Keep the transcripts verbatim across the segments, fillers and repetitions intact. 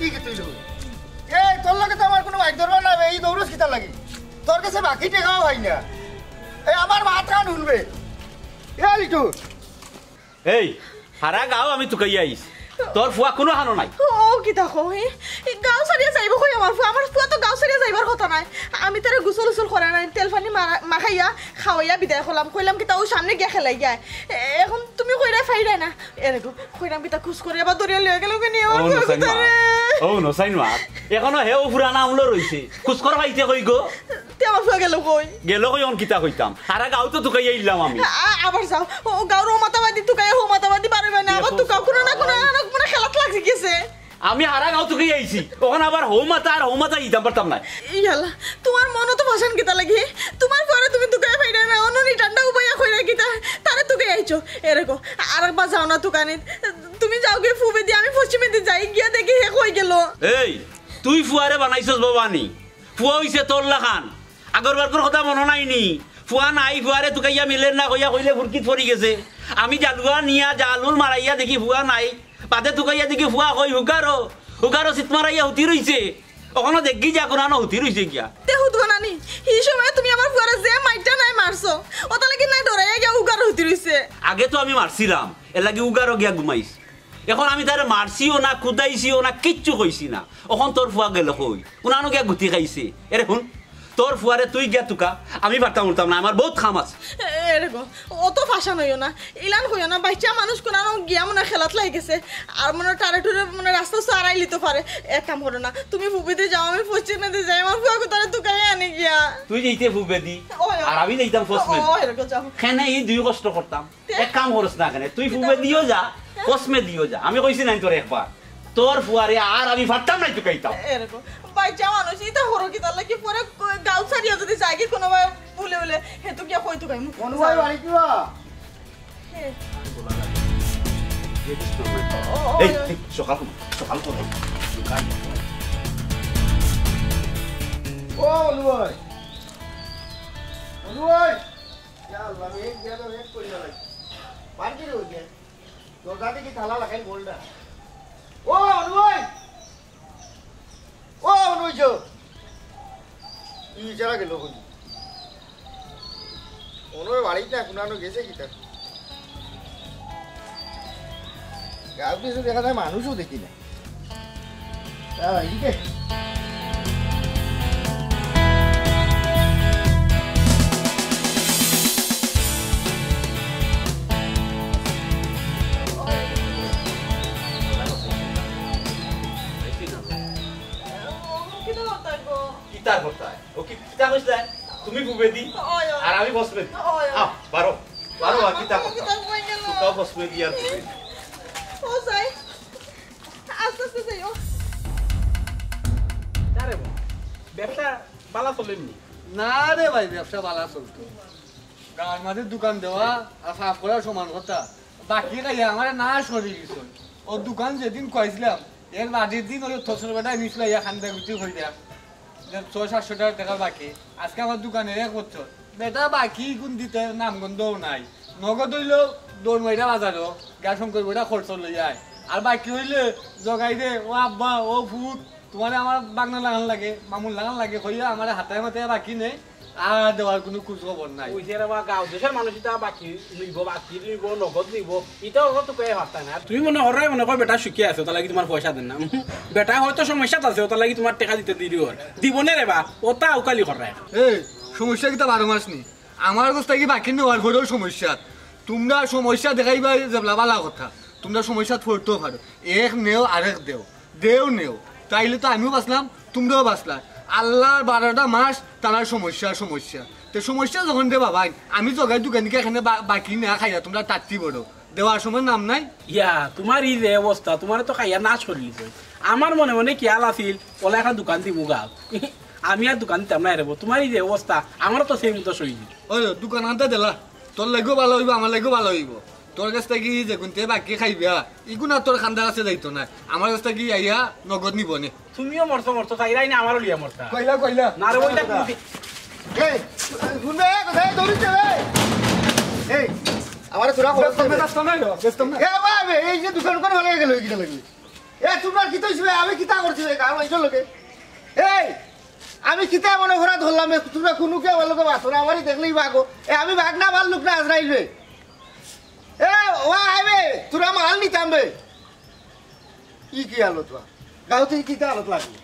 কি কি তুই লো? এই, তোর লগে তো আমার কোনো মাইর দরবার নাই বে, এই দৌড়স কিতার লাগি? তোর গেছে বাকি টেকাও অয় না। এই, আমার মাত কান হুনবে। এ লিটু। এই, হারা গাঁও আমি তুকাইয়া আইছি। তোর ফুয়া কুনুখানো নাই। ও, কিতা কও, হে? এই গাঁও ছাড়িয়া যাইবো কই আমার ফুয়া? আমার ফুয়া তো গাঁও ছাড়িয়া যাইবার কথা নায়। আমি তারে গোসল উসল করাই নাই, তেল পানি মারা-, মাখাইয়া, খাওয়াইয়া বিদায় করলাম। কইলাম কিতা, অউ সামনে গিয়া খেলাই গিয়া। এ-, এখন তুমি কইরায় পাইরায় না। এরে গো, কইরাম কিতা খুশ করি আবার ধরিয়া লইয়া গেলো কেনে আমার ও নসাইন মা, ফুয়াগুতারে? ও নসাইন মা, এখনো হেউ পুরানা আমলো রইছে। খুশ কর পাইতে কই গো? তে আমার ফুয়া গেলো কই? গেলো কই অন কিতা কইতাম? হারা গাঁও তো তুকাইয়া আইলাম আমি। আ-, আবার যাও। ও গাঁওর ও মাথাবাদি তুকাইয়া হউ মাথাবাদি বারইবায় না। আবার দেখো। তুকাও কুনু না কুনু, না কুনু খেলাত লাগি গেছে। আমি হারা গাঁও তুকাইয়া আইছি। অখন আবার হউ মাথা আর হউ মাথা দিতাম পারতাম না। ইয়াল্লা, তুমার মনো তো ফাঁসান কিতা লাগি? তুমার ফুয়ারে তুমি তুকাইয়া পাইরায় না, অনো নি ঠান্ডা উবাইয়া কইরায় কিতা? তারে তুকাইয়া আইছো। এরে গো, আরেকবার যাও না তুকানিত। তুমি যাও গিয়া ফুবেদি, আমি পশ্চিমেদি যাই, গিয়া দেখি হে কই গেলো। এই, তুই ফুয়ারে বানাইছস বাবা নি? ফুয়া অইছে তোর লাখান। আগর বারকর কথা মনো নাই নি? ফুয়া নাই, ফুয়ারে তুকাইয়া মিলের না কইয়া কইলে ফুরকিত পড়ি গেছে। আমি জালুয়া নিয়া জালুল মারাইয়া দেখি ফুয়া নাই। বাদে তুকাইয়া দেখি ফুয়া কই হুগারো, হুগারো চিত মারাইয়া হুতি রইছে। অখনো দেখি যা কুনানো হুতি রইছে গিয়া। তে হুদগো নানি, হি সময় তুমি আমার ফুয়ারে যে মাইরটা নায় মারছো, অতার লাগি নায় ডরাইয়া গিয়া হুগারো হুতি রইছে। আগে তো আমি মারছিলাম, এর লাগি হুগারো গিয়া ঘুমাইছে। অখন আমি তারে মারছিও না, কুদাইছিও না, কিচ্ছু কইছি না। অখন তোর ফুয়া গেলো কই? কুনানো গিয়া গুতি খাইছে। এরে হুন, তোর ফুয়ারে তুই গিয়া তুকা, আমি পারতাম উঠতাম না, আমার বউত কাম আছে। এরে গো, অত ফাঁসান অইও না, ইলান কইও না, বাইচ্চা মানুষ কুনানো গিয়া মনে খেলাত লাগি গেছে, আর মনে টারে টুরে মনে রাস্তা সারাইলিতো পারে। এক কাম করো না, তুমি ফুবেদি যাও, আমি পশ্চিমেদি যাই, আমার ফুয়াগুতারে তুকাইয়া আনি গিয়া। তুই যাইতে ফুবেদি, ওই, ওই। আর আমি যাইতাম পশ্চিমেদি। ওই, এরে গো, যাও। কেনে ই দুই কষ্ট করতাম? এক কাম করস না কেনে, তুই ফুবেদিও যা, পশ্চিমেদিও যা। আমি কইছি নানি তোরে একবার, তোর ফুয়ারে আর আমি পারতাম নায় তুকাইতাম। এরে গো, বাইচ্চা মানুষ, ইতা করো কিতার লাগি? পরে ক-, গাঁও ছাড়িয়া যদি যাইগি কুনুবায় ভুলে ভুলে, হে তো গিয়া কই তুকাইমু। মনু ভাই বাড়িত না? হে। ও, ও, এই, ও। এই, সকাল, সকাল করে। ও, মনু ভাই। মনু ভাই। ইয়া আল্লাহ, আমি এক জায়গা এক করি না ভাই। বাড়িত রইছে। দরজা দেখি তালা লাগাইল বলটা। ও, অনু ভাই! ও, অনু ভাই! ই বেচারা গেল কই? অনু ভাই বাড়িত না, কুনানো গেছে কিতা? গাঁও কিছু দেখা যায়, মানুষও দেখি না। আহ, এদিকে। কিতা করতায়? ও কি কিতা কইছলায়? তুমি ফুবেদি? অয়, অয়। আর আমি পশ্চিমেদি। অয়, অয়। আহ, বারো। বারো, আর কিতা করতায়? কিতা কই গেল? তুকাও পশ্চিমেদি আর ফুবেদি। ও যাই। আস্তে আস্তে যাইও। আরে বাবা, ব্যবসা বালা চলের নি? না রে ভাই, ব্যবসা বালা চলতো। গাঁওর মাঝে দোকান দেওয়া আর সাফ করা সমান কথা। বাকি খাইয়া আমারে নাশ করি দিছইন। ও দোকান যেদিন খুয়াইছিলাম, এর বাদর দিন ওই তসর বেটায় নিছলা ইয়া খান্দা গুটি কইরা। যে ছয় সাতশো টেকা, টেকা বাকি। আজকে আমার দোকানে এক বছর। বেটা বাকি কুন দিতে নামগন্ধও নাই। নগদ অইলেও দৌড় মাইরা বাজারো, গিয়া শঙ্কর বেটা খরচ লইয়া আয়। আর বাকি অইলে জগাই দে, "ও আব্বা, ও ফুত, তুমারে আমার বাগনা লাখান লাগে, মামুর লাখান লাগে," কইয়া আমারে হাতায় মাতায় বাকি নেয়। আর দেওয়ার কুনু খোঁজ খবর নাই। ওই যে রে বা, গাঁও দেশর মানুষ ইতা বাকি নিবো, বাকি নিবো, নগদ নিবো, ইতা অত তো কয়ে পারতা না। তুমি মনে কররায়, মনে কয় বেটা সুখে আছে, অতার লাগি তুমার পয়সা দেইন না। বেটা হয়তো সমস্যাত আছে, অতার লাগি তুমার টেকা দিতে দেরি অর। দিবো নে রে বা, অতা উকালি কররায়। এই, সমস্যা কিতা বারো মাস নি? আমার গেছ থাকি বাকি নেওয়ার পরেও সমস্যা। তুমরা সমস্যা দেখাইবায় যেবলা বালা কথা, তুমরা সমস্যাত পড়তেও পারো। এক নেও, আরেক দেও। দেও নেও, তাইলে তো আমিও বাঁচলাম, তুমরাও বাঁচলা। আল্লার বারোটা মাস তারার সমস্যা, সমস্যা। তে সমস্যা যখন রে বাবা, আমি জগাই দোকানিকে এখানে বা-, বাকি না খাইয়া তুমরা তাত্তি বড়, দেওয়ার সময় নাম নাই। ইয়া, তুমার ই যে অবস্থা, তুমারে তো খাইয়া নাশ করি দিছে। আমার মনে মনে খিয়াল আছিল, অলা একটা দোকান দিমু গাঁও। আমি আর দোকান দিতাম না রে বা। তুমার ই যে অবস্থা, আমারও তো সেই মতো শরীর। ওই দোকান আনতে দিলা, তোর লাগিও বালা অইবো, আমার লাগিও বালা অইবো। তোর গেছ থাকি যেগুনতে বাকি খাইবা, ইগুন আর তোর খান্দার আছে যাইতো না। আমার গেছ থাকি আইয়া নগদ নিবো নে। তুমিও মরছো, মরছো, চাইরায় না আমারও লিয়া মরতা। কইলা, কইলা। না রে, ওইটা কোনটি? এই, হুন বে, কোথায় দৌড়িস রে? এই, আমারে তোরা খবর দে। ব্যস্ত না, ব্যস্ত না, ব্যস্ত না। এ বাবা, এই যে দোকান করে ভালো গেল, এই কিটা লাগবে? এ, তুমার কিতা অইছে বে? আমি কিতা করছি বে গাঁওর মানষর লগে? এই, আমি কিতা এমন অপরাধ করলাম বে? তুমরা কুনু কেউ আমার লগে মাতো না, আমারে দেখলেই বাগো। এ, আমি বাঘ না, ভাল্লুক না, আজরাইল বে। এ, ও আয় বে, তুমরার মাল নিতাম বে। ই কি হালত বা? গাঁওত ই কিতা হালত লাগলো?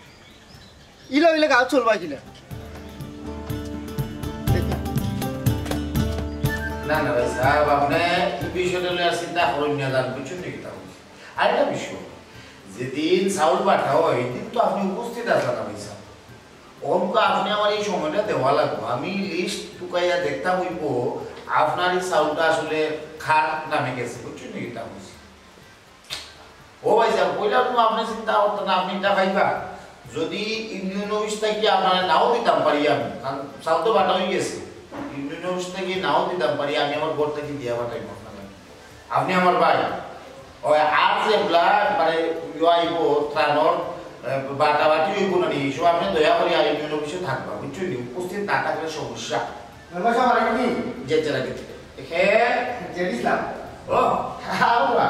ইলা অইলে গাঁওত চলবা কিলা? না, না ভাইসাব, আপনে ই বিষয়টা লইয়া চিন্তা করইন না, জান, বুঝছইন নি কিতা কইছি? আরেকটা বিষয়, যেদিন চাউল বাটা অয়, ওইদিন তো আপনে উপস্থিত আছলা না ভাইসাব। অখন তো আপনে আমারে ই সময়টা দেওয়া লাগবো, আমি লিস্ট টুকাইয়া দেখতাম অইবো আপনার ই চাউলটা আসলে কার নামে গেছে, বুঝছইন নি কিতা কইছি? ও ভাইসাব, কইলাম তো আপনে চিন্তা করতা না, আপনে ইটা পাইবা। যদি ইউনিয়ন অফিস থাকি আপনারে নাও দিতাম পারি আমি, কারণ চাউল তো বাটা অইগেছে, ইউনিয়ন অফিস থাকি নাও দিতাম পারি, আমি আমার ঘর থাকি দিয়া পাঠাইমু আপনারে। আপনে আমার ভাই, ওই আর যে ব্লা-, মানে, ইয়ে আইবো, ত্রাণর, এ, বাটাবাটি অইবো না নি, ই সময় আপনে দয়া করি আর ইউনিয়ন অফিসে থাকবা, বুঝছইন নি? উপস্থিত না থাকলে সমস্যা। মেম্বার সাব, আরেকদিন। যে, যে, রাখি। হে? জেড ইসলাম। ও, আও বা।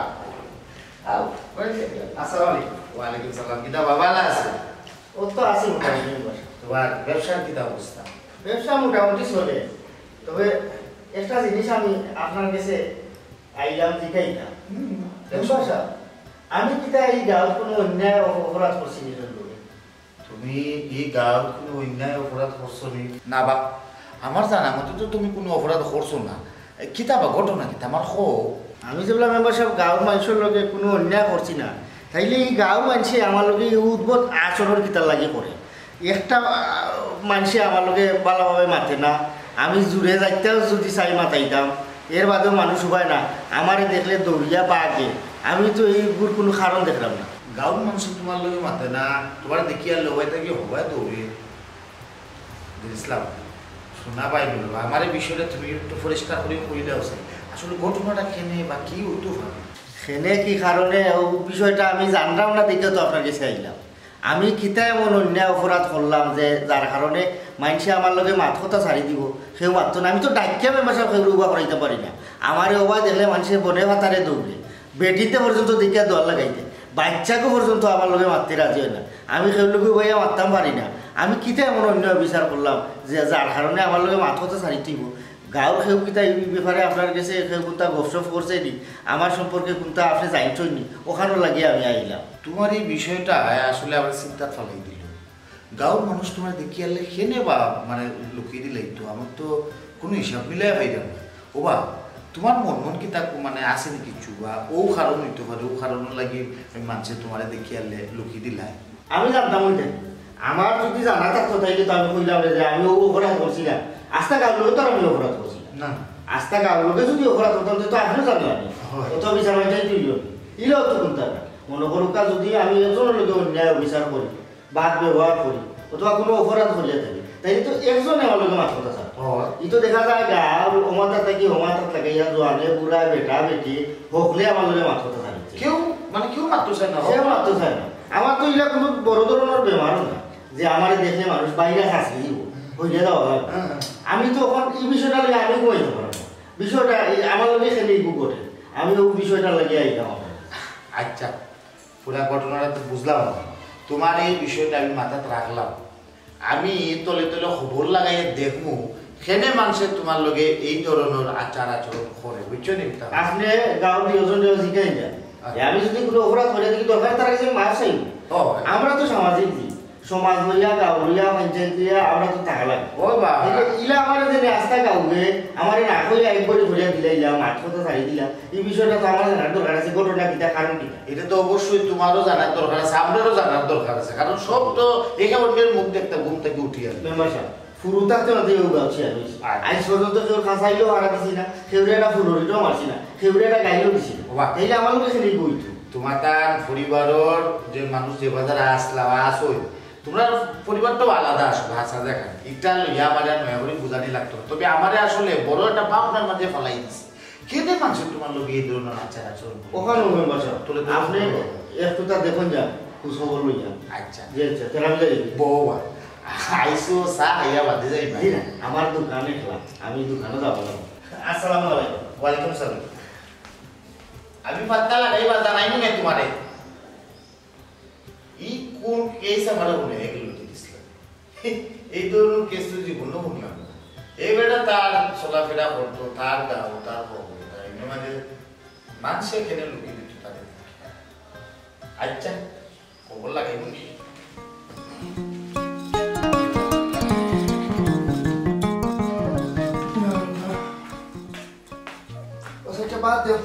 আও, কই গেলে? আসসালামু আলাইকুম। ওয়ালাইকুম সালাম। কিতা বা, ভালা আছো? ও তো আছি মোটামুটি, মেম্বার সাব। তুমার ব্যবসার কিতা অবস্থা? ব্যবসা মোটামুটি চলে। তবে একটা জিনিস আমি আপনার গেছে আইলাম জিকাইতাম। হুম। মেম্বার সাব, আমি কিতা ই গাঁওত কুনু অন্যায় অপ-, অপরাধ করছি নি? তুমি ই গাঁওত কুনু অন্যায় অপরাধ করছো নি? না বা, আমার জানা মতে তো তুমি কুনু অপরাধ করছো না। এ, কিতা বা ঘটনা কিতা আমার কও? আমি যেবলা মেম্বার সাব গাঁওর মানষর লগে কুনু অন্যায় করছি না, তাইলে ই গাঁওর মানষে আমার লগে ই উদ্ভট আচরণ কিতার লাগি করে? একটা, আহ, মানষে আমার লগে ভালাভাবে মাতে না, আমি জুরে যাইতাও যুদি চাই মাতাইতাম, এর বাদেও মানুষ উবায় না, আমারে দেখলে দৌড়িয়া বাগে। আমি তো ইগুর কুনু কারণ দেখরাম না। গাঁওর মানষে তুমার লগে মাতে না, তুমারে দেখিয়া লবাই থাকি হবায় দৌড়ে। বুঝলাম। শোনা ভাই বলবো, আমার এই বিষয়টা তুমি একটু পরিষ্কার করি কইলে আছে। আসলে ঘটনাটা কেনে বা কি অইতো পারে? কেনে কি কারণে, ও বিষয়টা আমি জানরাম না, দেখে তো আপনার গেছে আইলাম। আমি কিতা এমন অন্যায় অপরাধ করলাম যে যার কারণে মানষে আমার লগে মাত কথা ছাড়ি দিবো, কেউ মাততো না। আমি তো ডাকিয়া মেম্বার সাব কেউরে উবা করাইতাম পারি না। আমারে উবা দেখলে মানষে বনে ভাতারে দৌড়ে, বেটিন্তে পর্যন্ত দেখিয়া দোয়ার লাগাইতে, বাইচ্চাগু পর্যন্ত আমার লগে মাততে রাজি অয় না। আমি কেউর লগে উবাইয়া মাততাম পারি না। আমি কিতা এমন অন্যায় বিচার করলাম যে যার কারণে আমার লগে মাত কথা ছাড়ি দিবো? গাঁওর কেউ কিতা ই ব্যাপারে আপনার গেছে কেউ কুনতা গপসপ করছে নি? আমার সম্পর্কে কুনতা আপনে জানছইন নি? অখানর লাগি আমি আইলাম। তুমার ই বিষয়টা আসলে আমার চিন্তাত ফালাই দিল। গাঁওর মানুষ তুমারে দেখিয়ালে কেনে বা মানে লুকি দিলাইতো, আমার তো কুনু হিসাব মিলাই পাইলাম না। ও বা, তুমার মন মন কিতা কু-, মানে আছে নি কিচ্ছু বা ও কারণ অইতো পারে, ও কারণর লাগি মানষে তুমারে দেখিয়ালে লুকি দিলায়? আমি জানতাম অইতে। আমার যুদি জানা থাকতো তাইলে তো আমি কইলাম রে যে আমি ও অপরাধ করছি না। আস্তা গাঁওর লগে তো আর আমি অপরাধ করছি না। না। আস্তা গাঁওর লগে যুদি অপরাধ করতাম তে তো আপনেও জানলা নি। হয়। অত বিচার অইতাই তুইল। ইলেও তো কুনতা না। মনো করুক্কা যুদি আমি একজনর লগে অন্যায় অবিচার করি, বাদ ব্যবহার করি, অথবা কুনু অপরাধ করিয়া থাকি, তাইলে তো একজনে আমার লগে মাত কথা ছাড়ে। হয়। ই তো দেখা যায় গাঁওর অমাতাত থাকি হমাতাত লাগাইয়া জোয়ানে, বুড়ায়, বেটা, বেটি, হকলে আমার লগে মাত কথা ছাড়ে। কেউ, মানে কেউ মাততো চায় না। কেউ মাততো চায় না। আমার তো ইলা কুনু বড় ধরনর বেমারও না যে আমারে দেখলে মানুষ বাইরে হাসি দিব, হইয়া যাওয়া লাগে। হ্যাঁ, হ্যাঁ। আমি তো অখন ই বিষয়টা লইয়া আমি ঘুমাইতাম পারতাম না। বিষয়টা এই আমার লগে কেনে ইগু ঘটে, আমি ও বিষয়টা লইয়া আইলাম। আচ্ছা, পুরা ঘটনাটা তো বুঝলাম না। তুমার এই বিষয়টা আমি মাথাত রাখলাম। আমি তলে তলে খবর লাগাইয়া দেখমু, কেনে মানষে তুমার লগে এই ধরনর আচার আচরণ করে, বুঝছো নি? আপনে গাঁওর দুইজন জিকাইন যান। আচ্ছা। আমি যুদি কুনু অপরাধ করি থাকি, দরকার তার গেছে মাফ চাইমু। ও। আমরা তো সামাজিক জীব, সমাজ লইয়া, গাঁও লইয়া, পঞ্চায়েত লইয়া আমরা তো থাকা লাগে। ও বা। তাইলে ইলা আমারে যেন আস্তা গাঁওয়ে আমারে না কইয়া একবারই করিয়া দিলাইলা, মাত কথা ছাড়ি দিলা। ই বিষয়টা তো আমার জানার দরকার আছে, ঘটনা কিতা, কারণ কিতা। ইটা তো অবশ্যই তুমারও জানার দরকার আছে, আমরারও জানার দরকার আছে, কারণ সব তো একে অন্যের মুখ দেখতে ঘুম থাকি উঠি আর। মেম্বার সাব, ফুরু থাকতে না দিয়ে উগাছি আমি। আচ্ছা। আইজ পর্যন্ত কেউ খাসাইলেও হারা দিছি না, কেউরে একটা ফুলরিটাও মারছি না, কেউরে একটা গাইলও দিছি না। বাহ। তাইলে আমার লগে খেলি বইতো। তুমার তার পরিবারর যে মানুষ যে বাজারে আসলা বা আসই, তুমরার পরিবার তো আলাদা আসলে, হাছা দেখা। ইটা লইয়া আমারে আর নয়া করি বুঝানি লাগতো না। তবে আমারে আসলে বড় একটা ভাবনার মাঝে ফালাই দিছে। কেনে মানষে তুমার লগে এই ধরনর আচার আচরণ করে? অখান মেম্বার সাব, তুলে তুলে আপনে বলো। একটু তা দেখুন যান, খোঁজ খবর লই যান। আচ্ছা। জি, আচ্ছা, তাহলে আমি যাই। বউবা, আইসো, চা খাইয়া বাদে যাই ভাই। জি না, আমার দোকানে খেলা, আমি দোকানে যাবো না। আসসালামু আলাইকুম। ওয়ালাইকুম সালাম। আমি পাত্তা লাগাইবা, জানাই মনে তুমারে। কেস আমারে হুনে এগুলো দিছিল। এই ধরনের কেস তো জীবনও হুনলাম না। এই বেটা তার চলাফেরা করতো, তার গাঁও, তার খবর, তার এমনি মাঝে মানুষে কেন লুকিয়ে দিতে পারে? আচ্ছা, খবর লাগাই বলি। ও সেটা বাদ দেও।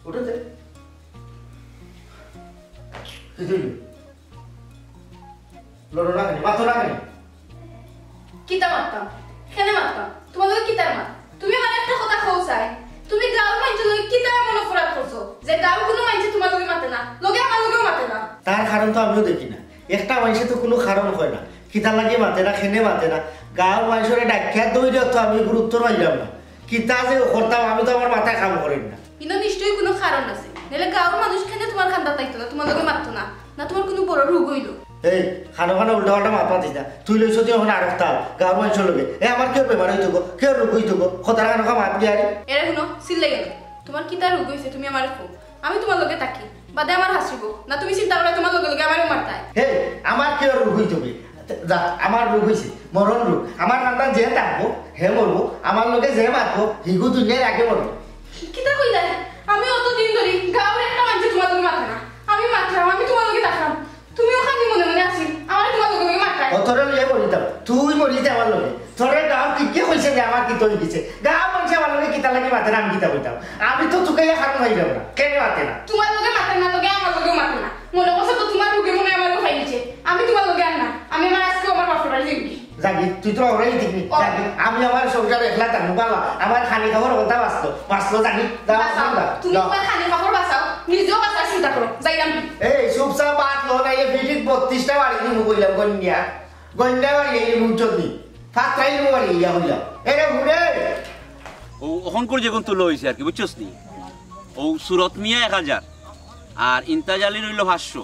উঠো দে। কি হইল? লড়ো না কেন? মাথো না কেন? কিতা মারতাম? কেনে মারতাম? তোমার লগে কিতার মাত? তুমি আমার একটা কথা কও চাই। তুমি গাঁওর মানুষের লগে কিতা এমন অপরাধ করছো যে গাঁওর কোনো মানুষে তোমার লগে মাতে না, লগে আমার লগেও মাতে না? তার কারণ তো আমিও দেখি না। একটা মানুষে তো কোনো কারণ হয় না, কিতা লাগে মাতে না, কেনে মাতে না। গাঁওর মানুষের ডাকিয়া দৌড়িয়া তো আমি গুরুত্ব পাইলাম না। কিতা যে করতাম, আমি তো আমার মাথায় কাম করি না। ইনো নিশ্চয়ই কোনো কারণ আছে, নাহলে গাঁওর মানুষ কেনে তোমার কান্দাত আইতো না, তোমার লগে মাততো না? না তোমার কোনো বড় রোগ হইল? এই, খানো খানো উল্টা পাল্টা মাত মাতিস না। তুই লইছ তুই এখন আরক তাল, গাঁওর মানুষের লগে। এ, আমার কেউ বেমার হইতো গো, কেউ রোগ হইতো গো, খতারা খানো খা মাত গিয়ারি। এরে হুনো, চিল্লাইও না। তোমার কিতা রোগ হইছে তুমি আমারে কও, আমি তোমার লগে থাকি। বাদে আমার হাসিব না, তুমি চিন্তা করো তোমার লগে লগে আমারে মারতায়। হে, আমার কেউ রোগ হইতো গো? যা, আমার রোগ হইছে, মরণ রোগ। আমার কান্দাত যে থাকবো, হে মরবো, আমার লগে যে মাতবো, হিগু দুনিয়ার আগে মরবো। কিতা কইলায়? আমি অত দিন ধরি গাঁওর একটা মানুষে তোমার লগে মাতে না। আমি মাতলাম, আমি তোমার লগে থাকলাম। তুমিও খালি মনে মনে আছি, আমারে তোমার লগে লগে মাততায়। ও তোরে লইয়া মরিতাম, তুই মরিতে আমার লগে। তোরে গাঁওর কিকে কইছে যে আমার কিতা হই গেছে? গাঁওর মানুষে আমার লগে কিতা লাগি মাতে না, আমি কিতা কইতাম? আমি তো তুকাইয়া খানো খাইলাম না, কেনে মাতে না? তোমার লগে মাতে না, লগে আমার লগেও মাতে না। মনে করছো তো তোমার রোগে মনে আমারে খাই নিছে। আমি তোমার লগে আর না, আমি আমার আজকে আমার বাপের বাড়ি যাইবি। যাবি? তুই তো ওরাই দিবি। ও। যাবি? আমি আমার সংসার একলা থাকবো, বাবা। আমার খানি খাবার কথা বাঁচলো, বাঁচলো জানি। যাও, বাঁচাও। যাও, তুমি যাও। তোমার খানি খাবার বাঁচাও, নিজেও বাঁচার চিন্তা করো। যাইলাম। এই, চুপচাপ বাদ লো, নাইলে পিঠিত বত্রিশটা বাড়ি দিমু কইলাম, গন্যা। গন্যা বাড়ি এই মুখ যদি। ফাত্রাই দিমু বাড়ি ইয়া হইলাম। এরে হুনে। ও, অখন করে যেগুন তুলো হইছে আর কি, বুঝছস নি? ও সুরত মিয়া এক হাজার, আর ইন্তাজ আলী রইল পাঁচশো,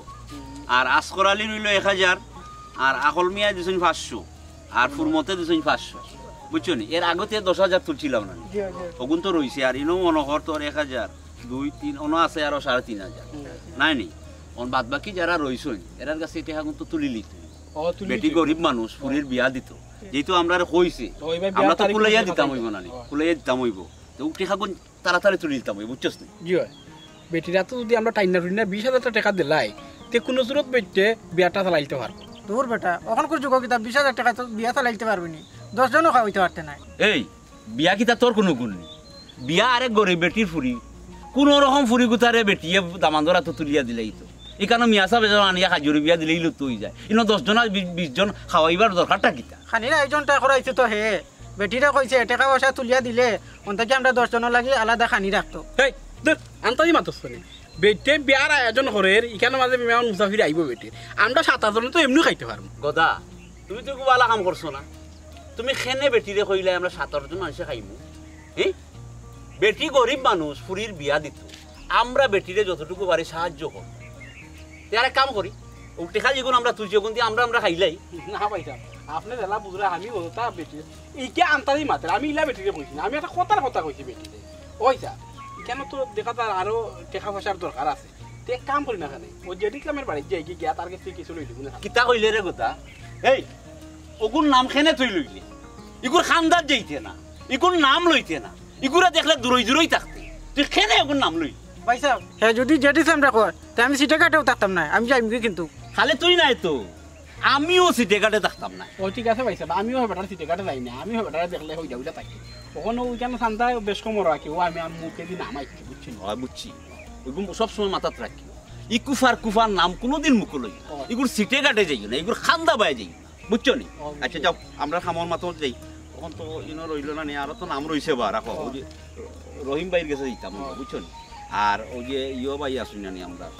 আর আসকর আলী রইল এক হাজার, আর আকল মিয়া দিছইন পাঁচশো, আর ফুরমতে দিছইন পাঁচশো, বুঝছো নি? এর আগতে দশ হাজার তুলছিলাম না নি? জি, জি। অগুন তো রইছে, আর ইনো মনে কর তোর এক হাজার, দুই, তিন, অনো আছে আরো সাড়ে তিন হাজার। হুম। নাই নি? অন বাদ বাকি যারা রইছইন, এরার কাছে টেকাগুন তো তুলি লিত। ও, তুলি বেটি লিত। গরিব মানুষ, ফুরির বিয়া দিত। যেহেতু আমরারে কইছে, তো ওই ভাই বিয়ার আমরা তো তারিখ কুলাইয়া কইছে দিতাম কবে? হইব না নি? ও। কুলাইয়া দিতাম হইব। তো ও টেকাগুন তাড়াতাড়ি তুলি দিতাম হইব, বুঝছস নি? জি অয়। বেটিরা তো যদি আমরা টাইনা টুইনা বিশ হাজার টেকা দিলাই, তে কোনো সুরত বেটিয়ে বিয়াটা চালাইতে পারবো। দূর বেটা, অখনকুর যুগো কিতা বিশ হাজার টেকায় তো বিয়া চালাইতে পারবি নি? দশ জনও খাওয়াইতে পারতে নায়। এই, বিয়া কিতা তোর কোনো গুণ নি? বিয়া আরেক ঘরে বেটির ফুরি, কোনো রকম ফুরি গুতারে বেটিয়ে দামান্দর আতো তুলিয়া দিলেই তো। ইকানো মিয়া সাহেব এজন আনিয়া হাজুরি বিয়া দিলেই লুপ্ত হয়ে যায়। ইনো দশ জন আর বি-, বিশ জন খাওয়াইবার দরকারটা কিতা? খানির আয়োজনটা করাইছে তো হে। বেটিরে কইছে, টেকা পয়সা তুলিয়া দিলে, অন্তাকি আমরা দশ জনর লাগি আলাদা খানি রাখতো। হেই, দূর, আন্তাজি মাতস কেনে? বেটিয়ে বিয়ার আয়োজন করের, ইকানো মাঝে মেহমান মুসাফির আইবো বেটির। আমরা সাত আট জনে তো এমনেউ খাইতে পারমু। গদা, তুমি তো খুব ভালা কাম করছো না। তুমি কেনে বেটিরে কইলায় আমরা সাত আট জন মানুষে খাইমু? হি? বেটি গরিব মানুষ, ফুরির বিয়া দিত। আমরা বেটিরে যতটুকু পারি সাহায্য করি। তে আরেক কাম করি, ও টেকা যেগুন আমরা তুলছি, ওগুন দি আমরা, আমরা খাইলাই। না ভাই সাহেব, আপনে যেলা বুঝরা, আমি অততা বেটি, ইকে আন্তাজি মাতের, আমি ইলা বেটিরে কইছি না, আমি একটা কথার কথা কইছি বেটিরে। ওই সাহেব, ইকানো তো দেখা যার আরো টেকা পয়সার দরকার আছে। তে এক কাম করি না কেনে, ও জেড ইসলামর বাড়িত যাই গিয়া তার গেছ থাকি কিছু লই লিমু না। কিতা কইলে রে গদা? এই, ওগুর নাম কেনে তুই লইলে? ইগুর কান্দাত যাইতে না, ইগুর নাম লইতে না, ইগুরে দেখলে দূরই দূরই থাকতে। তুই কেনে ওগুর নাম লইলে? ভাই সাহেব, হে যদি জেড ইসলামরে কয়, তে আমি সিটে কাটেও থাকতাম না, আমি যাইমুগি কিন্তু। খালি তুই নায় তো, আমিও সিটে কাটে থাকতাম না। ও ঠিক আছে ভাই সাহেব, আমিও হে বেটার সিটে কাটে যাই না, আমিও হে বেটারে দেখলে হইয়া হইয়া থাকি। অখন ওইখানো চান্দা বেশ কম রাখি, ও আমি, আমি মুখে দি নাম আইছি, বুঝছি না? অয় বুঝছি, ওইগুন সব সময় মাথাত রাখি। ই কুফার কুফার নাম কোনোদিন মুখো লই না। ও। ইগুর সিটে কাটে যাইও না, ইগুর কান্দা বায় যাইও না, বুঝছো নি? ও, বুঝছি। আচ্ছা যাও, আমরা কামর মাতো যাই। অখন তো ইনো রইল না নি, আরো তো নাম রইছে বা রাখো। ও। ওই যে রহিম ভাইর গেছে যাইতাম, ও। বুঝছো নি? আর ওই যে ইয়ো ভাই আছইন না নি আমরার,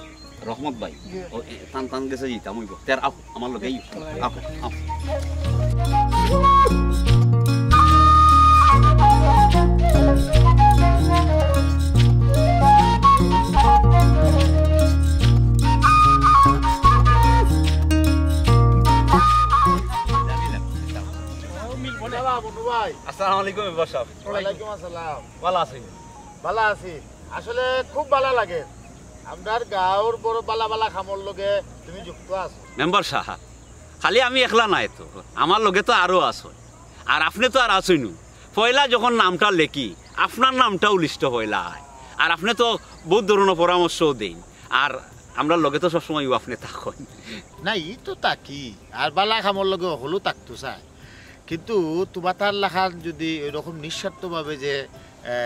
রহমত ভাই, জি। ও, এ, তান তান গেছে যাইতাম অইবো। তে আও, আমার লগে আও, আও, আও। আসসালামু আলাইকুম, মেম্বার সাহেব। ওয়ালাইকুম আসসালাম। ভালা আছইন? ভালা আছি। আসলে খুব ভালা লাগে, আমরার গাঁওর বড় ভালা ভালা কামর লগে তুমি যুক্ত আছো। মেম্বার সাব, খালি আমি একলা নায় তো, আমার লগে তো আরো আছইন। আর আপনে তো আর আছইনউ, পয়লা যখন নামটা লেখি, আপনার নামটাউ লিস্টো পয়লা আয়। আর আপনে তো বউত ধরনর পরামর্শও দেইন, আর আমরার লগে তো সবসময়উ আপনে থাকইন। না, ই তো থাকি, আর ভালা কামর লগে হকলেউ থাকতো চায়, কিন্তু তুমাতার লাখান যুদি ওইরকম নিঃস্বার্থভাবে যে, এ,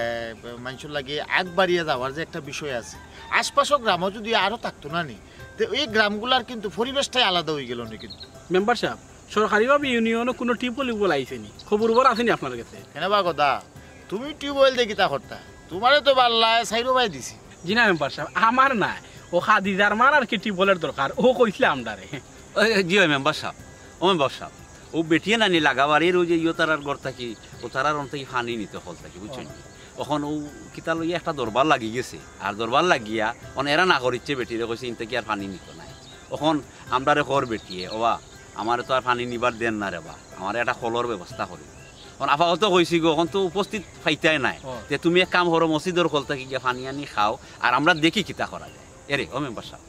মানষর লাগি আগবাড়িয়া যাওয়ার যে একটা বিষয় আছে, আশপাশর গ্রামও যুদি আরো থাকতো না নি, তে এই গ্রামগুলার কিন্তু পরিবেশটাই আলাদা অইগেলো নি কিন্তু। মেম্বার সাব, সরকারিভাবে ইউনিয়নো কুনু টিউবওয়েল উবল আইছে নি? খবর উবর আছে নি আপনার গেছে? কেনে বা গদা, তুমি টিউবওয়েল দিয়া কিতা করতায়? তুমারে তো বাল্লায় চাইরোবায় দিছি। জি না মেম্বার সাব, আমার নায়, অউ খাদিজার মার আর কি টিউবওয়েলর দরকার, অউ কইছলা আমরারে। ওই, জি অয় মেম্বার সাব, ও মেম্বার সাব, অউ বেটিয়ে নানি লাগা বাড়ির অউ যে ইয়ো তারার ঘর থাকি, অউ তারার অন থাকি পানি নিতো কল থাকি, বুঝছইন নি? অখন অউ কিতা লইয়া একটা দরবার লাগি গেছে, আর দরবার লাগিয়া অন এরা না করিচ্ছে বেটিরে, কইছে ইন থাকি আর পানি নিতো নায়। অখন আমরারে কর বেটিয়ে, ওবা, আমারে তো আর পানি নিবার দেন না রে বা, আমারে একটা কলর ব্যবস্থা করি। অখন আপাতত কইছি গো, অখন তো উপস্থিত পাইতায় নায়। তে তুমি এক কাম করো, মসজিদর কল থাকি গিয়া পানি আনি খাও, আর আমরা দেখি কিতা করা যায়। এরে, ও মেম্বার সাব,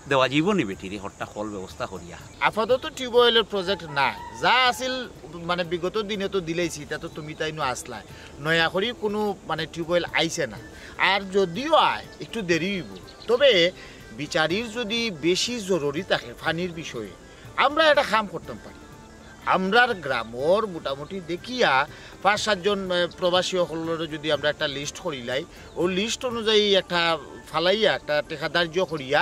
দেওয়া যাইবো নি বেটিরে হট্টা কল ব্যবস্থা করিয়া? আপাতত টিউবওয়েলর প্রজেক্ট নাই, যা আছিল মানে বিগত দিনে তো দিলাইছি, ইতা তো তুমি তাইনও আছলায়, নয়া করি কুনু মানে টিউবওয়েল আইছে না। আর যুদিও আয়, একটু দেরি অইবো। তবে বিচারির যুদি বেশি জরুরি থাকে পানির বিষয়ে, আমরা একটা কাম করতাম পারি। আমরার গ্রামর মোটামুটি দেখিয়া পাঁচ সাতজন, এ, প্রবাসী অকলরে যুদি আমরা একটা লিস্ট করিলাই, অউ লিস্ট অনুযায়ী একটা ফালাইয়া, একটা টেকা ধার্য করিয়া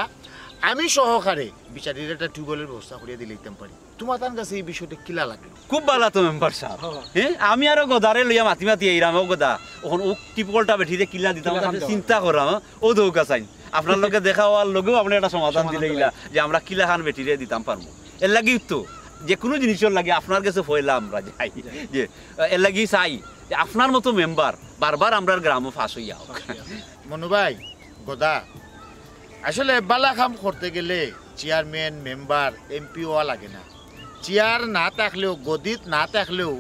আমি সহকারে বিচারির একটা টিউবওয়েলর ব্যবস্থা করিয়া দিলাইতাম পারি। তুমাতান গেছে ই বিষয়টা কিলা লাগে? খুব ভালা তো মেম্বার সাব। হ্যাঁ, আমি আরো গদারে লইয়া মাতি মাতি আইরাম, ও গদা, অখন অউ টিউবওয়েলটা বেটিরে কিলা দিতাম, চিন্তা করাম, হ্যাঁ? অউ দৌকা চাইন। আপনার লগে দেখা অওয়ার লগেউ আপনে একটা সমাধান দিলাইলা যে আমরা কিলাখান বেটিরে দিতাম পারমু। এরলাগি তো যেকুনু জিনিসর লাগি আপনার গেছে পয়লা আমরা যাই। যে, এরলাগি চাই যে আপনার মতো মেম্বার বারবার আমরার গ্রামো পাস অইয়া অউক। মনু ভাই, গদা, আসলে ভালা কাম করতে গেলে চেয়ারম্যান, মেম্বার, এমপি অওয়া লাগে না। চেয়ার না থাকলেও, গদিত না থাকলেও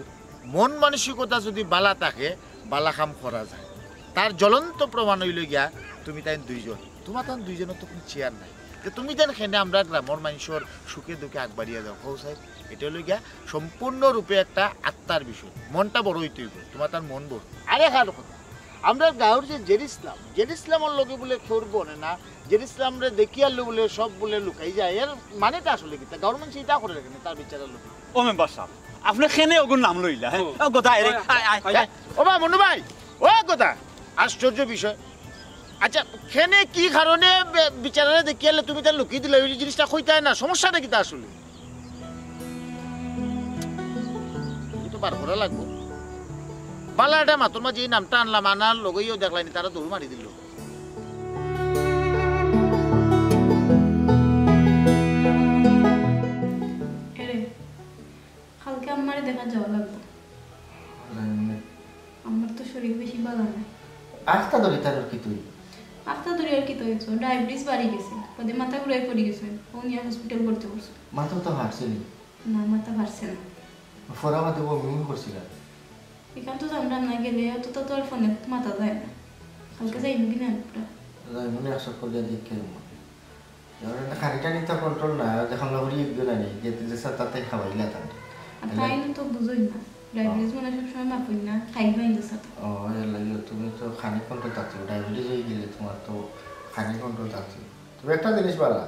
মন মানসিকতা যুদি ভালা থাকে, ভালা কাম করা যায়। তার জ্বলন্ত প্রমাণ অইলো গিয়া তুমি তাইন দুইজন। তুমাতান দুইজনর তো কুনু চেয়ার নাই। তে তুমি যেন কেনে আমরার গ্রামর মানষর সুখে দুঃখে আগবাড়িয়া যাও, কও চাই। ইটা অইলো গিয়া সম্পূর্ণরূপে একটা আত্মার বিষয়। মনটা বড় অইতে অইবো, তুমাতান মন বড়। আরেক কথা, আমরার গাঁওর যে জের ইসলাম, জের ইসলামর লগে বুলে কেউর বনে না, জের ইসলামরে দেখিয়ারলে বুলে সব বুলে লুকাই যায়, এর মানেটা আসলে কিতা? গাঁওর মানষে ইটা করে রাখে না তার বিচারর লগে। ও মেম্বার সাব, আপনে কেনে অগুর নাম লইলা, হ্যাঁ? ও। ও গদা, এরে, আয়, আয়, আয়, আয়। আয়। ও বা মনু ভাই, ও গদা, আশ্চর্য বিষয়। আচ্ছা, কেনে কি কারণে বে-, বিচাররে দেখিয়ারলে তুমি তারে লুকাই দিলায়, অউ জিনিসটা কইতায় না, সমস্যাটা কিতা আসলে? তুমি তো বার করা লাগবো। ভালা একটা মাতর মাঝে ই নামটা আনলাম, আনার লগেউ দেখলায়নি, তারা দৌড় মারি দিল। এরে, কালকে আম্মারে দেখা যাওয়া লাগবো। জানি না। আমার তো শরীর বেশি ভালা না। আখতা ধরি তার আর কিতা অইবো? আখতা ধরি আর কিতা অইবো? ডায়াবেটিস বাড়ি গেছে, বাদে মাথা ঘুরাই পড়ি গেছে, অউ নিয়া হসপিটাল ভর্তি করছে। মাথা তো ফাটছে নি? না, মাথা ফাটছে না। ফোরা মাথা বমি করছিলা? এখান তো জানলাম না, গেলে অত তো আর ফোনে মাতা যায় না। কালকে যাইমু কি না আমরা? যাইমু নি, এক চক্কর দিয়া দেখি আইমু। এবার খানি টানি তো কন্ট্রোল না, যখন লহরি একজন আনি, যে, যে স্যার তাতে খাওয়াইলা তার। আর তাই না তো বুঝই না, ডায়াবেটিস মানে সবসময় মাপুই না, খাই পাই না স্যার। ও, এর লাগি তুমি তো খানি কন্ট্রোল থাকতে, ডায়াবেটিস হয়ে গেলে তোমার তো খানি কন্ট্রোল থাকতে। তবে একটা জিনিস ভালা,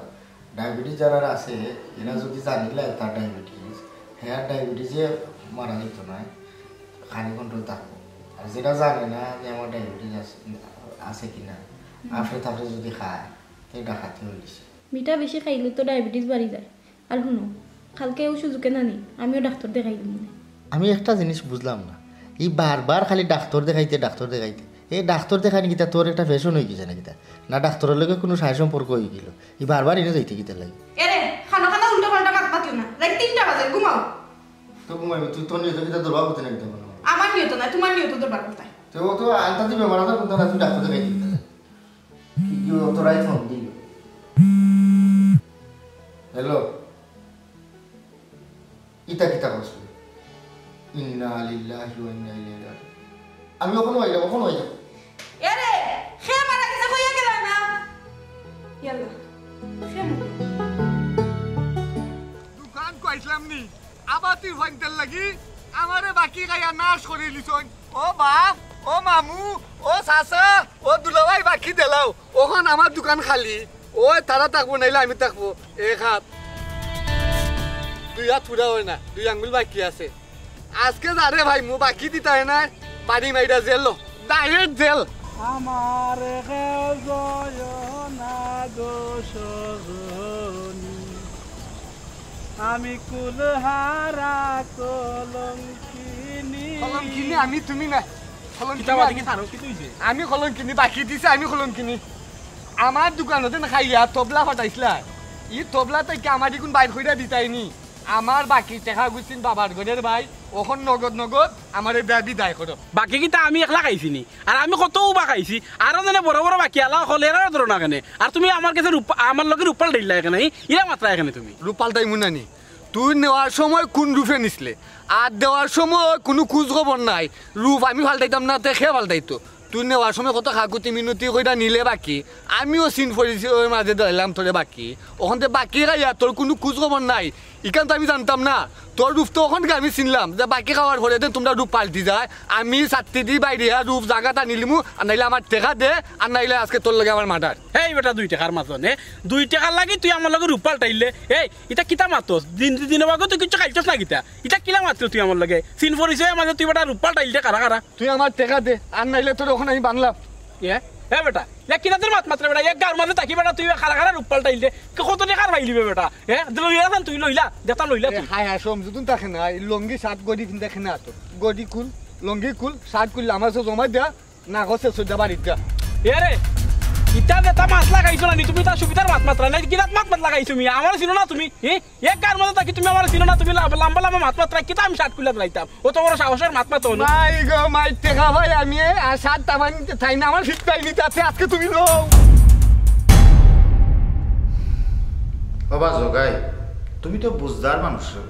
ডায়াবেটিস যারার আছে, এরা যদি জানিলা তার ডায়াবেটিস, হ্যাঁ, ডায়াবেটিসে মারা যেত নায়, খানি কন্ট্রোল থাকবো। আর যেটা জানে না যে আমার ডায়াবেটিস আছে, আছে কিনা, হুম। আফরে তাফরে যদি খায়, তো ডাকাতি হয়ে গেছে। মিঠা বেশি খাইলে তো ডায়াবেটিস বাড়ি যায়। আর হুনো, কালকে অউ সুযোগে নানি, আমিও ডাক্তার দেখাই দিমু নে। আমি একটা জিনিস বুঝলাম না, ই বারবার খালি ডাক্তার দেখাইতে, ডাক্তার দেখাইতে। এই ডাক্তার দেখানি কিতা তোর একটা ফ্যাশন হয়ে গেছে না কিতা? না ডাক্তারের লগে কোনো সায় সম্পর্ক হয়ে গেল? ই বারবার ইনো যাইতে কিতা লাগে? এরে, খানো খানো উল্টো পাল্টা মাত মাতিও না। রাইত তিনটা বাজে, ঘুমাও। তো ঘুমাইবে, তুই তোর নিয়ত কিতা দরবার করতে নাকি তখন? আমার নিয়ত না, তোমার নিয়ত দরবার করতে। তো ও তো আন্তা দিবে, মারা তো কোনটা না, তুই ডাক্তার দেখাই দিবি। কি কি ও তো রাইত ফোন দিল। হ্যালো। ইতা কিতা করছো? ইন্না লিল্লাহি ওয়া ইন্না ইলাইহি রাজিউন। আমি অখনো আইলাম, অখনো আইলাম। এরে, কে মারা আবার তুই ফাইনতার লাগি আমারে বাকি খাইয়া নাশ করি লিছইন। ও বাপ, ও মামু, ও চাচা, ও দুলাভাই, বাকি দিলাও। অখন আমার দোকান খালি। ওই তারা থাকবো, নাইলে আমি থাকবো। এক হাত, দুই হাত পুরা হয় না, দুই আঙ্গুল বাকি আছে। আজকে যারে ভাই মু বাকি দিতায় না, বাড়ি মাইরা জেল, ডাইরেক্ট জেল। আমার কেউ যায় না দোষ, আমি কুলহারা কলঙ্কিনী। কলঙ্কিনী আমি, তুমি না। কলঙ্কিনী কিতা বাদে আমি। কি তারও কি তুই যে? আমি কলঙ্কিনী, বাকি দিছে আমি কলঙ্কিনী। আমার দোকানো যেন খাইয়া তবলা ফাটাইছলা, ই তবলা থাকি আমার ইগুন বাইর কইরা দিতায়নি। আমার বাকি টেকা গুছিন বাবার ঘরের ভাই, অখন নগদ নগদ আমারে দেয়া বিদায় করো। বাকি কিতা আমি একলা খাইছি নি? আর আমি কত উবা খাইছি, আরো যেন বড় বড় বাকি আলা অকল, এরারে ধরো না কেনে? আর তুমি আমার গেছে রূপা-, আমার লগে রূপাল ঢাইলা কেনে, ই? ইরা মাতরায় কেনে তুমি। রূপাল তাই মুনানি, তুই নেওয়ার সময় কোন রূপে নিছলে, আর দেওয়ার সময় কোনো খোঁজ খবর নাই। রূপ আমি ফাল্টাইতাম না, তে কে ফাল্টাইতো? তুই নেওয়ার সময় কত কাকুতি মিনতি কইরা নিলে বাকি, আমিও চিন পরিচয়র মাঝে দিলাম তোরে বাকি। অখন তে বাকি খাইয়া তোর কোনো খোঁজ খবর নাই, ইখান তো আমি জানতাম না। তোর রূপ তো অখনকে আমি চিনলাম যে বাকি খাওয়ার পরে দেন তোমরা রূপ পাল্টি যায়। আমি ছাত্তি দি বাইরে আর রূপ জাগাত আনিলিমু, আর নাইলে আমার টেকা দে, আর নাইলে আজকে তোর লগে আমার মার্ডার। এই বেটা, দুই টেকার মাতন, এ? দুই টেকার লাগি তুই আমার লগে রূপ পাল্টাইলে? এই, ইটা কিতা মাতস? দিন দিন বাগো তুই কিচ্ছু খাইছস না কিতা? ইটা কিলা মাতলে তুই আমার লগে? চিন পরিচয় আমার, তুই বেটা রূপ পাল্টাইলে কারা কারা? তুই আমার টেকা দে, আর নাইলে তোর অখন আমি বানলাম। এ? এ বেটা, ইয়া কিতা তোর মাত মাতরে বেটা? এক গাঁওর মাঝে থাকি বেটা, তুই কারা কারা রূপ পাল্টাইলে? কে কত টেকার পাইলিবে বেটা? এ? লইলা না তুই, লইলা? যেটা লইলা এ, তুই। হায় হায়, সমঝুতুন থাকে না, এই লুঙ্গি শার্ট গড়ি পিন্দা খেনে আতো। গড়ি খুল, লুঙ্গি খুল, শার্ট খুললে আমার কাছে জমা দেয়া, না গছে সইদা বাড়িত যা। এ রে, ইটা যেটা মাত লাগাইছো না নি তুমি, তার সুবিধার মাত মাতরা নাই, কিনাত মাত মাত লাগাইছো মি? আমার চিনো না তুমি? হি? এক গাঁওর মাঝে থাকি তুমি আমার চিনো না, তুমি লা-, লম্বা লম্বা মাত মাতরা, কিতা আমি শার্ট খুলে দিলাইতাম? অত বড় সাহসের মাত মাতো না। মাই গো মাই, টেকা ভাই আমি, আর শার্ট টাবাই নিতে থাই না, আমার ফিট পাইনি, তাতে আজকে তুমি লও। বাবা জগাই, তুমি তো বুঝদার মানুষ রে।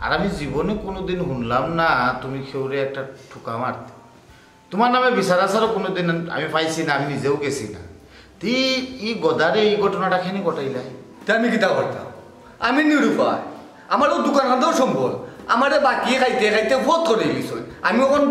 আর আমি জীবনে কোনোদিন শুনলাম না তুমি কেউরে একটা ঠুকা মারতে। তোমার নামে বিচার আচারও কোনোদিন আমি পাইছি না, আমি নিজেও গেছি না। তি ই গদারে ই ঘটনাটা কেনে ঘটাইলাই? তে আমি কিতা করতাম? আমি নিরুপায়। আমারও দোকান হাতেও সম্বল। আমারে বাকি খাইতে খাইতে ফত করে দিছইন। আমি অখন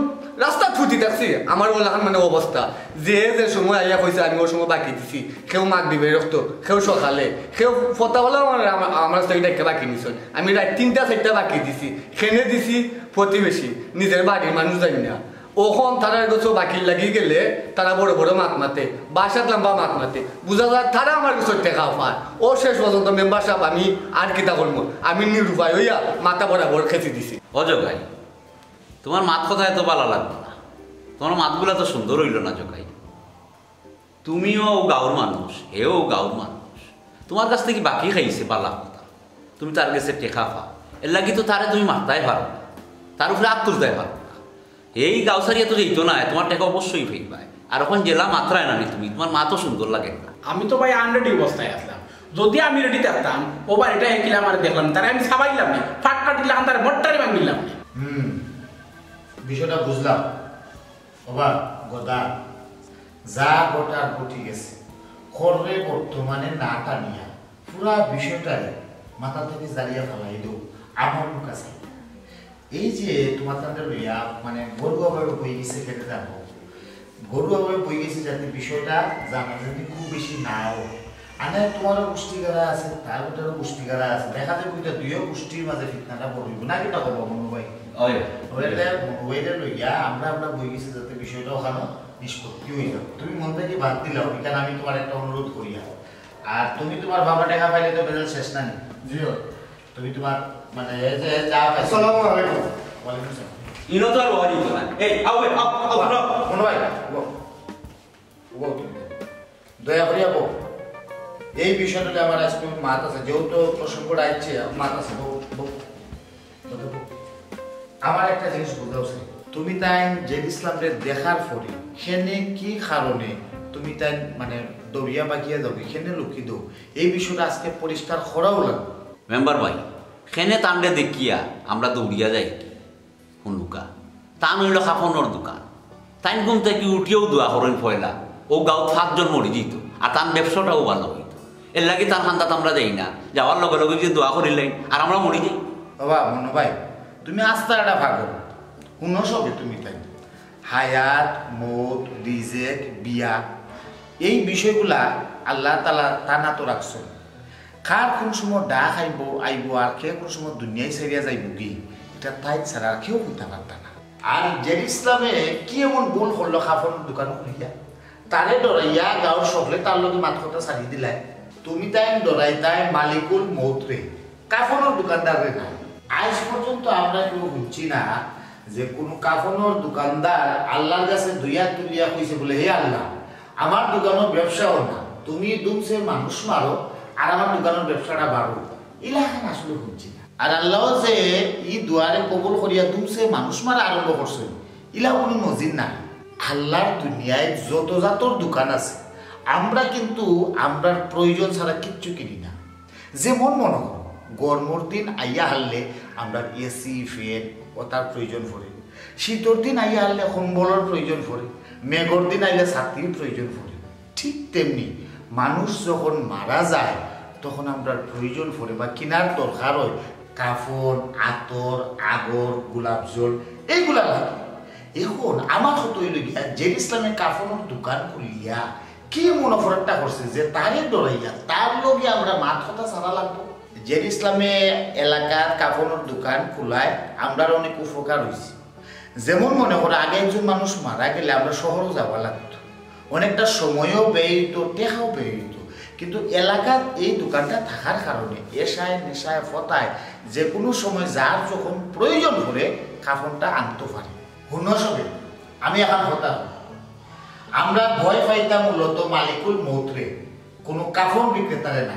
রাস্তাত ফুটি থাকছি। আমার অলাখান মানে অবস্থা। যে যে সময় আইয়া কইছে আমি ওই সময় বাকি দিছি। কেউ মাগরিবে রক্ত, কেউ সকালে, কেউ ফতাওয়ালা আমার, আমার, আমার কাছ থেকে ডাইক্কা বাকি নিছইন। আমি রাইত তিনটা চাইরটা বাকি দিছি। কেনে দিছি? প্রতিবেশী, নিজের বাড়ির মানুষ জানি না। অখন তারার গেছে বাকির লাগি গেলে তারা বড় বড় মাত মাতে, বাসাত লম্বা মাত মাতে, বুঝা যায় তারা আমার গেছে টেকা পায়। ও শেষ পর্যন্ত মেম্বার সাব, আমি আর কিতা করবো, আমি নিরুপায় হইয়া মাথা বরাবর খেচি দিছি। ও জগাই, তোমার মাত কথা এত ভালা লাগলো না, তোমার মাতগুলা তো সুন্দর হইল না জগাই। তুমিও গাঁওর মানুষ, হেও গাঁওর মানুষ। তোমার কাছ থেকে বাকি খাইছে, বালা কথা। তুমি তার গেছে টেকা পাও, এর লাগি তো তারে তুমি মারতাই পারো না, তার উপরে আত তুলতাই পারো না। এই গাঁও ছাড়িয়া তো যাইতো না, তোমার টেকা অবশ্যই পাইবায়। আর অখন যেলা মাতরায় না নি তুমি, তোমার মাত তো সুন্দর লাগে না। আমি তো ভাই আনরেডি অবস্থায় আসলাম, যদি আমি রেডি থাকতাম, ও বাড়িটা একিলা আমার দেখলাম, তারে আমি সাবাইলাম নি, ফাট ফাটিলাম, তারে মোট্টারি ভাঙিলাম নি। হুম, বিষয়টা বুঝলাম। ওবা, গদা, যা ঘটার ঘটি গেছে। খররে বর্তমানে না টানিয়া পুরা বিষয়টারে মাথা থেকে জারিয়া ফালাই দেও, আমার মুখ আছে। এই যে তোমার তাদের লইয়া, মানে, গরুয়া ভাবে বই গেছে কেটে যাবো, গরুয়া ভাবে বই গেছে যাতে বিষয়টা জানা যদি খুব বেশি না হয়। আনে তোমারও গোষ্ঠী গাড়া আছে, তার ভিতরেও গোষ্ঠী গাড়া আছে, দেখা যাবে কিন্তু দুইও গোষ্ঠীর মাঝে ফিতনাটা বড় হইব না, কিতা কব মনু ভাই? অয়। ওইটা মনু ভাইরে লইয়া আমরা, আমরা বই গেছি যাতে বিষয়টা ওখানে নিষ্পত্তি হয়ে যাবে। তুমি মন থেকে বাদ দিলাও, এখানে আমি তোমার একটা অনুরোধ করিয়া। আর তুমি তোমার বাবা টেকা পাইলে তো বেজাল শেষ না নি? জি অয়। তুমি তোমার, মানে, এই যে যা পাইছো। আসসালামু আলাইকুম। ওয়ালাইকুম আসসালাম। ইনো তো আর ওয়ারি তো না। এই, আও, এই, আও, আও, আও। মনু ভাই, বউ। বউ তুমি। দয়া করিয়া বউ। এই বিষয়টা আমার আজকে মাত আছে, যেহেতু প্রসঙ্গটা আইছে, মাত আছে, বউ, বউ। বউ, বউ। আমার একটা জিনিস বুঝাও চাই, তুমি তাইন জেড ইসলামরে দেখার পরে কেনে কি কারণে তুমি তাইন, মানে, দৌড়িয়া বাগিয়া যাও, কেনে লুকি দেও, এই বিষয়টা আজকে পরিষ্কার করাও লাগবে। মেম্বার ভাই, কেনে তানরে দেখিয়া আমরা দৌড়িয়া যাই কি? হুনুকা, তান অইলো কাফনর দোকান। তাইন ঘুম থাকি উঠিয়াউ দোয়া করইন পয়লা, অউ গাঁওত পাঁচজন মরি যাইতো, আর তান ব্যবসাটাও ভালা অইতো। এরলাগি তান কান্দাত আমরা যাই না, যাওয়ার লগে লগে যে দোয়া করিলাইন, আর আমরা মরি যাই। বাবা মনো ভাই, তুমি আস্তা একটা পাগল। হুনো সবে তুমি তাইন, হায়াত, মউত, রিজেক, বিয়া, এই বিষয়গুলা আল্লাহ তাআলা তানা তো রাখছইন। কার কোন সময় ডাক আইবো আইবো, আর কে কোন সময় দুনিয়ায় ছাড়িয়া যাইবো কি, এটা তাইন ছাড়া আর কেউ কইতা পারতা না। আর জেড ইসলামে কি এমন ভুল করলো কাফনর দোকান খুলিয়া? তারে ডরাইয়া গাঁওর সকলে তার লগে মাত কথা ছাড়ি দিলায়। তুমি তাইন ডরাইতায় মালিকুল মউতরে, কাফনর দোকানদাররে না। আইজ পর্যন্ত আমরা কেউ হুনছি না যে কুনু কাফনর দোকানদার আল্লাহর কাছে দুই আত তুলিয়া কইছে বলে, "হে আল্লাহ, আমার দোকানর ব্যবসাও না, তুমি দুমছে মানুষ মারো আর আমার দোকানর ব্যবসাটা বাড়ো।" ইলাখান আসলে হুনছি না। আর আল্লাহ যে ই দুয়ারে কবুল করিয়া দুমছে মানুষ মারা আরম্ভ করছইন, ইলা কুনু নজির না। আল্লাহর দুনিয়ায় যত জাতর দোকান আছে, আমরা কিন্তু আমরার প্রয়োজন ছাড়া কিচ্ছু কিনি না। যেমন মনো করো, গরমর দিন আইয়া হারলে আমরার এসি, ফ্যান, ওটার প্রয়োজন পড়ে। শীতর দিন আইয়া হারলে কম্বলর প্রয়োজন পড়ে। মেঘর দিন আইলে ছাতির প্রয়োজন পড়ে। ঠিক তেমনি মানুষ যখন মারা যায়, তখন আমরার প্রয়োজন পড়ে বা কিনার দরকার হয় কাফন, আতর, আগর, গোলাপ জল, এইগুলা লাগে। এখন আমার কথা হইল গিয়া, জেড ইসলামে কাফনর দোকান খুলিয়া কি মনে ফরকটা করছে যে তারে ডরাইয়া তার লগে আমরা মাত কথা ছাড়া লাগবো? জেড ইসলামে এলাকাত কাফনর দোকান খোলায় আমরার অনেক উপকার হইছে। যেমন মনে করো, আগে একজন মানুষ মারা গেলে আমরা শহরও যাওয়া লাগতো, অনেকটা সময়ও ব্যয় হইতো, টেকাও ব্যয় হইতো। কিন্তু এলাকাত এই দোকানটা থাকার কারণে এশায়, নেশায়, ফতায় যে কোনো সময় যার যখন প্রয়োজন পড়ে কাফনটা আনতো পারে। হুনো সবে, আমি এখন কথা কই। আমরা ভয় পাইতাম মূলত মালিকুল মউতরে, কোনো কাফন বিক্রেতারে না।